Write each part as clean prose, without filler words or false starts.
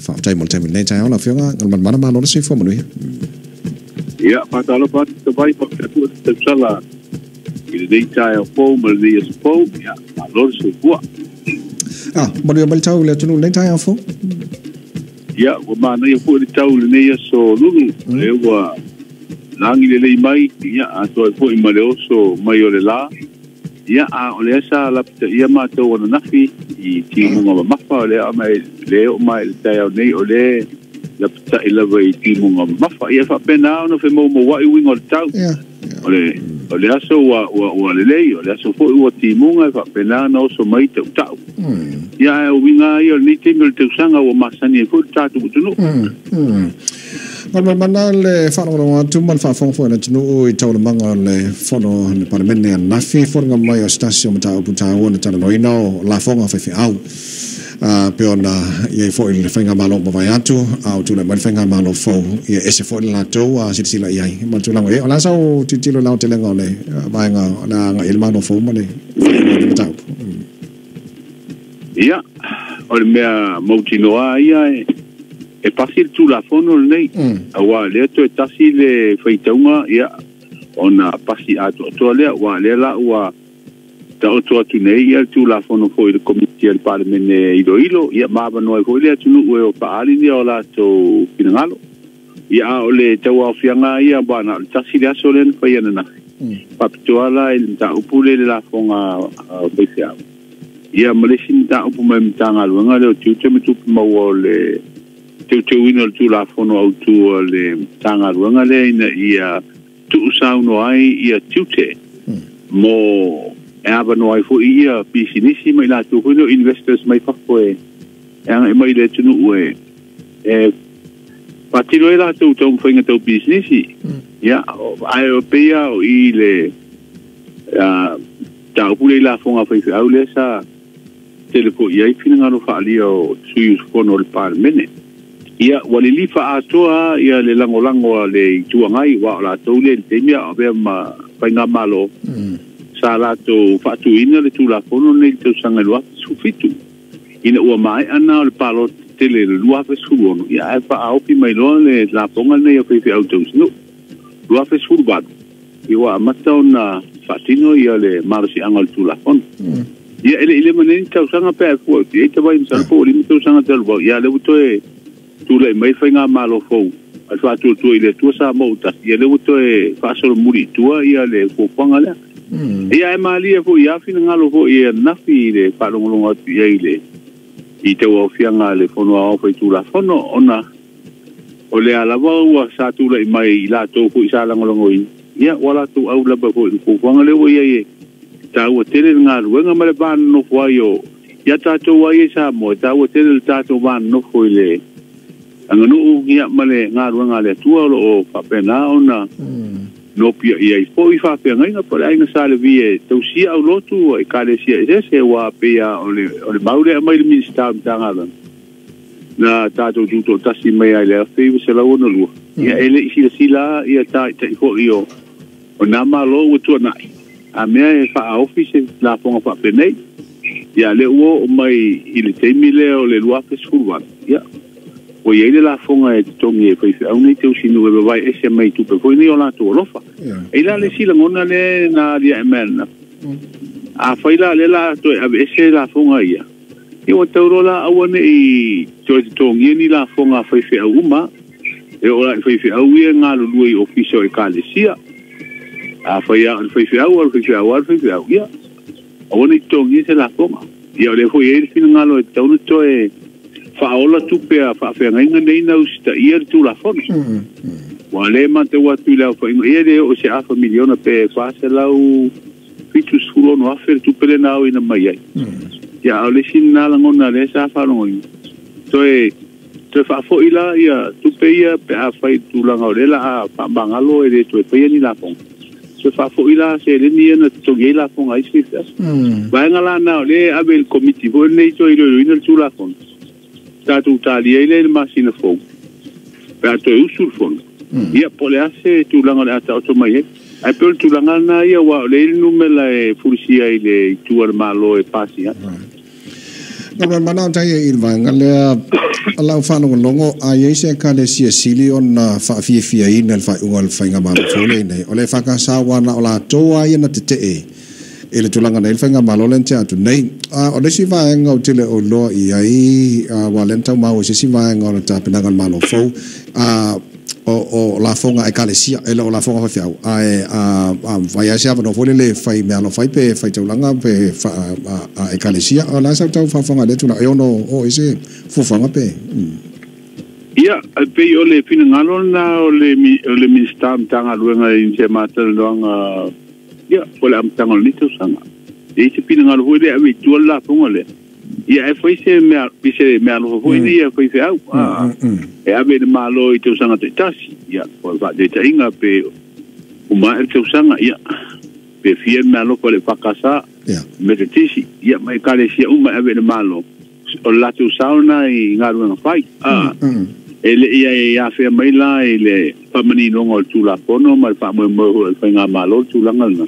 Faafetai mo le taimi lenei taeao lau Afioga Galumalemana, malo le soifua manuia. Ia, faatalofa atu Tavai, faapea foi le tausala i lenei taeao fou ma lenei aso fou. Ia, malo le soifua. Ah, manuia mai le tau i le atunuu lenei taeao fou. Ia, ua manaia foi le tau i lenei aso Lulu, lea ua lagi lelei mai, ia, atoa ai foi ma le oso mai o le la. Ia, a o lea sa lapataia matou ananafi i timuga mamafa, o lea mai le oo mai i le taeao nei, o lea lapatai lava i timuga mamafa. Ia faapena ona femoumouai uiga o le tau. O le aso ua lelei, o le aso foi ua timuga, e faapena ona oso mai tautau. Ia, ae o uiga ia o lenei taimi o le tausaga ua masani ai foi le tatou atunuu. Galumalemana le faalogologo atu ma le faafofoga foi a le atunuu i taualumaga o le fono a le Palemene ananafi, foliga mai o se tasi o mataupu taua na talanoaina o lafoga faifeau. Pe ona i ai foi le faigamalo ua mavae atu, a ua tulai mai le faigamalo fou, ia ese foi le latou silasila i ai ma le tulaga i ai. O le a sau tilotilo i le aotelega o le vaega o le a agai i ai le Malo fou ma le faaiuga o le mataupu? Ia, o le mea mautinoa ia e pasi le Tulafono lenei, aua o lea toe tasi le faitauga, ia, ona pasi atoatoa lea, aua o lea la ua taoto atu nei ia le Tulafono foi i le Komiti a le Palemene iloilo, ia ma avanoa ai foi le atunuu e o faaali ni o latou finagalo. Ia, a o le tauaofiaga ia, aua na o le tasi le aso lea na fai ananafi, faapitoa la i le mataupu lea i le lafoga faifeau. Ia, ma le isi mataupu mai Matagaluega lea o Tiute ma Tupe Maua o le teuteuina o le Tulafono Autu a le Matagaluega lea ina ia tuusaunoa ai ia tiute mo e avanoa ai foi ia pisinisi ma i latou foi lea o investors mai fafo e agai mai i le atunuu e faatino ai latou taumafaiga tau pisinisi. Ia, ae o pei lava o i le mataupu lea i lafoga faifeau lea sa tele foi i ai finagalo faaalia o sui usufono o le Palemene. Ia, ua lilifa atoa ia le lagolago a le Itu Agai, aua o latou lea i le taimi a o avea ma faigamalo, sa latou faatuina le Tulafono lenei i le tausaga 2017. Ina ua maea na o le palota tele i le 2016, ia ae faaofi mai loa le lafoga lenei a faifeau tausinuu. 2018, ia ua amata ona faatino ia le malosiaga o le Tulafono. Ia, e le i leva nei ni tausaga pe a fua i ai Tavai, masalo po o 5 tausaga talu ai, ia lea ua toe tulai mai faigamalo fou a le Faatuatua i le Atua Samoa ua tasi, ia lea ua toe faasolomuli i tua ia le fuafuaga lea. Ia, ae malie foi ia finagalo foi e ananafi i le faalogologo atu i ai i le i tauaofiaga a le Fono Aoao Faitulafono, ona o lea lava ua sa tulai mai i latou foi sa lagolagoina, ia ua latou au lava foi i le fuafuaga lea ua i ai e taua tele le galuega ma le va nonofo ai o ia tatou ai e Samoa, e taua tele le tatou va nonofo i le aganuu, ia ma le galuega a le Atua o lo o faapena ona nopia i ai foi faafeagaiga po o le aiga Sa Levi e tausia aulotu ekalesia eseese, aua pei lava o le mau lea e aumai i le Minisita o le Matagaluega na tatou tutoatasi mai ai i le 1962. Ia, e le i silasila ia taitai foi o nā malo ua tuanai a mea e faaofi se lafoga faapenei. Ia, lea ua oo mai i le taimi lea o le 2018, ia ua i ai le lafoga e totogi e faifeau nei tausinuu e vavae ese mai tupe foi nei o latou alofa. E i la le isi lagona lea na aliae mai ananafi, afai la lea la toe aveese lafoga ia, ia ua tau loa la aua ne i toe totogia ni lafoga a faifeau uma, e oo la i faifeau ia e galulue i ofisa o ekalesia. Afai lava o le faifeau, o le faifeau lava le faifeau, ia aua ne i totogia se lafoga. Ia, o lea foi e i ai le finagalo e tatau ona toe faaola tupe a faafeagaiga nei na usitaia le Tulafono. Ua le matau atu i le aofaiga, ia le oo se afa miliona pe 476,000 le tupe lea na aoina mai ai. Ia, a o le isi lena lagona lea sa faalogoina, toe faafoi la ia tupe ia pe afai i le tulaga o lea la a faamagalo e le toe faia ni lafoga. Toe faafoi la seleni ia na totogi ai lafoga a isi faifeau. Vaega la na o lea e ave i le Komiti foi lenei toe iloiloina le Tulafono. Tatou talia ai lea i le masina fou pe a toe usu le fono. Ia, po o le a se tulaga o le a taoto mai ai. Ae pei o le tulaga lena ia, aua o lea e i ai le numera e fulisia i le itu a le Malo e pasia. Galumalemana o tai i le vaega lea Lau faalogologo a iai se ekalesia sili ona faafiafiaina le faaiuga o le faigamalo fou lenei o le EFKS ua na o latou a ia na tetee i le tulaga na i ai le faigamalo lea na tea atu nei. O le isi vaega ou te le o iloa i ai, aua o lea na tau maua i se isi vaega o le tapenaga a le Malo fou, o lafoga a ekalesia, e le o lafoga a faifeau, ae a fai lava se avanoa foi lele e fai meaalofa ai pe fai taulaga pe a ekalesia. O le a sau tau faafofoga i lea tulaga, e ono oo i se fuafuaga pe? Ia, e pei o le finagalo lena o le Minisita o Matagaluega i nisi o matalanoaga, ia, po o le amataga o lenei tausaga. E i ai se finagalo foi lea e ave i tua le lafoga lea, ia ae fai se mea, se meaalofa foi nei a faifeau, e ave i le Malo i tausaga taitasi, ia, po o le faataitaiga pe uma ae le tausaga, ia, pe fia le meaalofa a le EFKS, Metotisi, ia, ma ekalesia uma e ave i le Malo, o le latou sao lena i galuega fai. E le i afea mai la i le faamaninoga o le Tulafono ma le faamoemoe foi o le faigamalo le tulaga lena.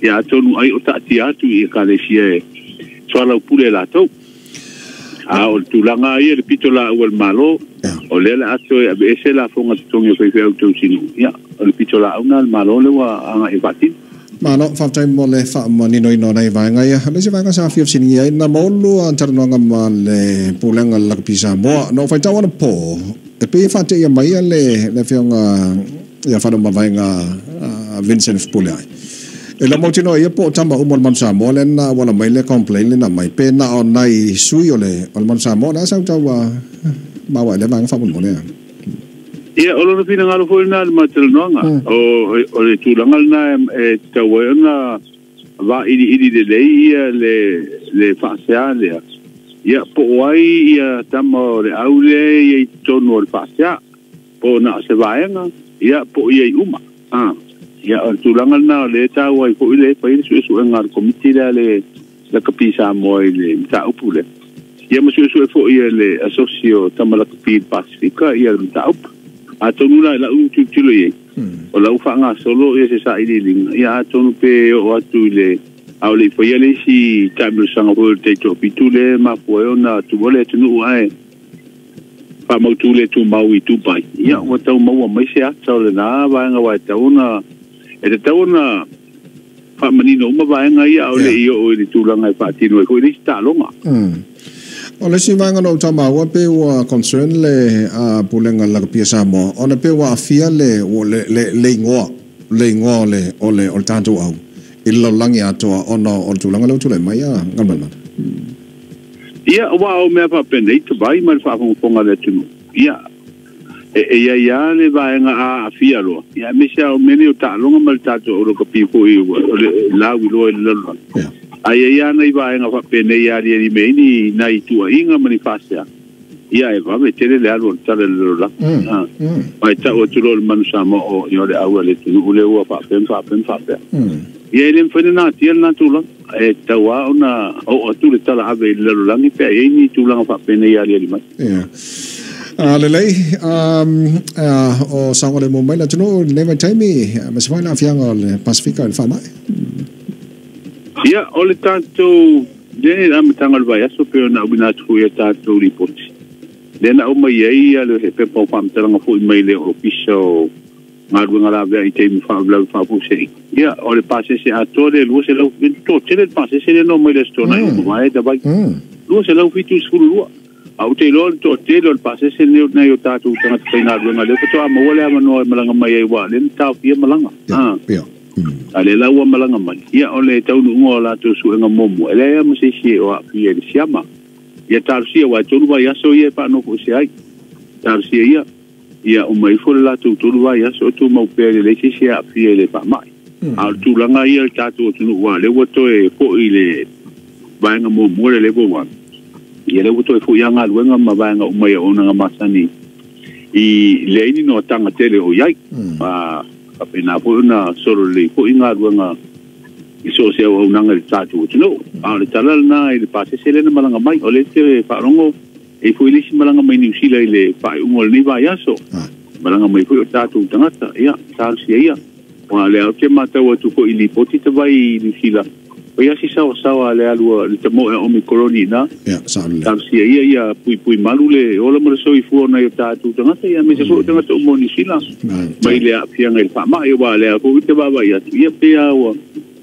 Ia atonu ai o taatia atu i ekalesia e soalaupule e latou. A o le tulaga ia le pitolaau a le Malo, o lea le a toe aveese lafoga totogi o faifeau tausinuu. Ia, o le pitolaau lena a le Malo lea ua agai e faatino. Malo, faafetai mo le faamaninoina o nai vaega ia. O le isi vaega sa fia fesiligia ai, na maua lua talanoaga ma le Pulega o le Lakapi Samoa. Na ou faitau anapo, e pei e faateia mai le afioga ia Faleomavaega Vincent Fepuleai. E le o mautinoa ia po o tama uma o le Manu Samoa lea na auala mai le complaint lena mai, pe na o nai sui o le Manu Samoa. O le a sau tau maua i lea vaega faamolemole? Ia, o lona finagalo foi lena i le matalanoaga. O le tulaga lena e tatau ai ona vailiili lelei ia le faasea lea. Ia, po o ai ia tama o le au lea ia i totonu o le faasea. Po o na o se vaega, ia, po o ia i uma. Ia, o le tulaga lena o lea taua ai foi le fai le suesuega a le komiti lea le Lakapi Samoa i le mataupu lea. Ia ma suesue foi e le asosi o tama lakapi i le Pasifika ia le mataupu. Atonu la i lau tilotilo i ai, o lau faagasolo ia se sailiiliga, ia atonu pe oo atu i le a o le i faia le isi taamilosaga foi o le taitoafitu lea e mafua ai ona tuua le atunuu ae faamautu le tumau i Dubai. Ia ua tau maua mai se ata o lena vaega aua e tatau ona faamanino uma vaega ia a o le i oo i le tulaga e faatino ai foi le isi taaloga. O le isi vaega na ou tau maua pe ua concern le Pulega a le Lakapi a Samoa, ona pe ua aafia le igoa o le tatou au i le lalolagi atoa ona o le tulaga lea ua tulai mai a Galumalemana. Ia, aua o mea faapenei tavai ma le faafogafoga a le atunuu. Ia, e iai lava le vaega a aafia loa. Ia, aemaise lava o mea nei o taaloga ma le tatou au lakapi foi o le lauiloa i le lalolagi. Ae iai lava nai vaega faapenei e aliali mai ai ni nai tuuaiga ma ni faasea. Ia, e vave tele le alu o le tala i le lalolagi. Ae tau atu loa le Manu Samoa o ia o le au a le atunuu lea ua faapea ma faapea ma faapea. Ia, e le mafai ona natia lena tulaga. E tatau lava ona oo atu le tala ave i le lalolagi pe a i ai ni tulaga faapenei e aliali mai. Ia. Lelei, o saogalemu mai le atunuu i lenei vaitaimi, aemaise foi le aafiaga o le Pasifika i le faamai. Ia, o le tatou lea i le amataga o le vaiaso pei ona auina atu foi i a tatou lipoti, lea na aumai ai le pepa o faamatalaga foi mai le Ofisa o galuega lavea i taimi faalavelave faafuasei. Ia, o le pasese atoa le 200, toatele le pasese lea na omai i le Aso Toonai ua mavae tavai. 272. A ou te iloa le toatele o le pasese lenei o nai o tatou tagata faigaluega lea faatoa maua le avanoa e malaga mai ai aua o lea na taofia malaga. A lea la ua malaga mai. Ia, o le taunuuga o latou suega muamua, e leai lava ma se isi o aafia i le siama. Ia talosia, aua e 3 vaiaso ia e faanofoesea ai. Talosia ia. Ia uma ifo le latou 3 vaiaso o tumau pea i le leai se isi e aafia i le faamai. A o le tulaga ia i le tatou atunuu aua o lea ua toe foi i le vaega muamua le level 1. Ia lea ua toe foi lava galuega ma vaega uma i auaunaga masani i leai ni noataga tele o i ai. Faapena foi ona solo lelei foi galuega i so o se auaunaga i le tatou atunuu. A o le tala lena i le pasese lea na malaga mai, o lea te faalogo e foi le isi malaga mai Niu Sila i le faaiuga o lenei vaiaso. Malaga mai foi o tatou tagata, ia, talosia ia. Aua o lea ou te matau atu foi i lipoti tavai i Niu Sila, O ia si sawa sawa le alu le tamo e Omikoroni na. Ia, sa'olelei. Talosia ia ia puipui malu le ola ma le soifua o nai o tatou tagata ia aemaise foi o tagata uma o Nisila mai le aafiaga i le faama'i uā lea foi te vaavaai atu ia pe a ua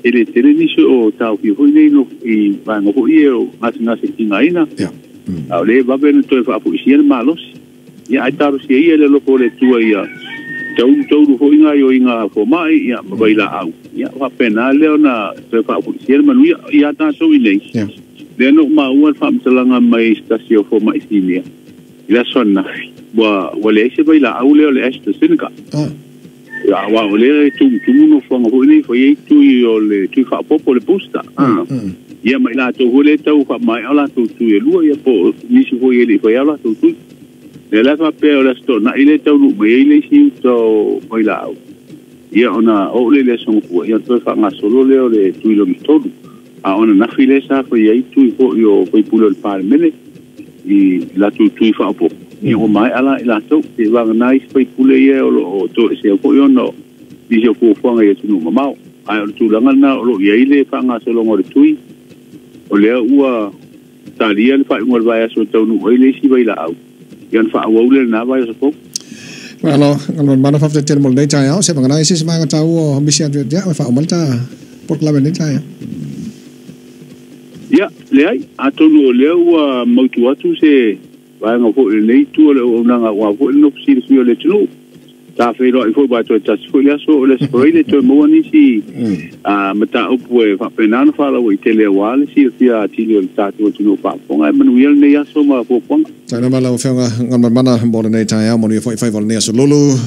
e lē tele nisi o taofia foi nei no i vaega foi ia o gasegase tigaina a o lē vave ona toe faafoisia le malosi ia ae talosia ia le alofa o le Atua ia taulu taulu foi gaoioiga foma'i ia ma vailaau ia faapena lea ona toe faafoisia le manuia iā tatou i nei lea na ou maua le faamatalaga mai se tasi o foma'i sinia i le aso ananafi ua leai se vailaau lea o le AstraZeneca aua o lea e tumutumu nofoaga foi nei fai ai tui o le tui faaopoopo le booster ia ma i latou foi lea tau faamaea o latou tui e lua ia po o nisi foi e le'i faia o latou tui lea la faapea o le aso to'ana'i lea taunuu mai ai le isi uta o vailaau ia ona oo lea i le aso Gafua ia ona toe faagasolo lea o le tui lona tolu a o ananafi lea sa fai ai tui foi o faipule o le Palemene i latou tui faaopoopo ia ua maea la i latou e vagana isi faipule ia o loo toesea foi ona o nisi o fuafuaga i atunuu mamao ae o le tulaga lena o loo i ai le faagasologa o le tui o lea ua talia le faaiuga o le vaiaso e taunuu ai le isi vailaau ia ona faaauau lea lena vaiaso fou. Malo, Galumalemana, faafetai tele mo lenei taeao. Se vagana ai se isi vaega taua o misi atu ia te au e faauma ai le ta polokalame i lenei taeao. Ia, leai, atonu o lea ua mautu atu se vaega foi o lenei itu o le auaunaga aua foi le nofo silafia o le atunuu. Sa feiloai foi aua toe tasi foi le aso o le Aso Faraile toe maua nisi mataupu e faapena ona faalauaitele aua le silafia atili o le tatou atunuu faafofoga. Ae manuia lenei aso ma fuafuaga. Tainama lau Afioga Galumalemana mo lenei taeao, manuia foi faiva o lenei aso lulu.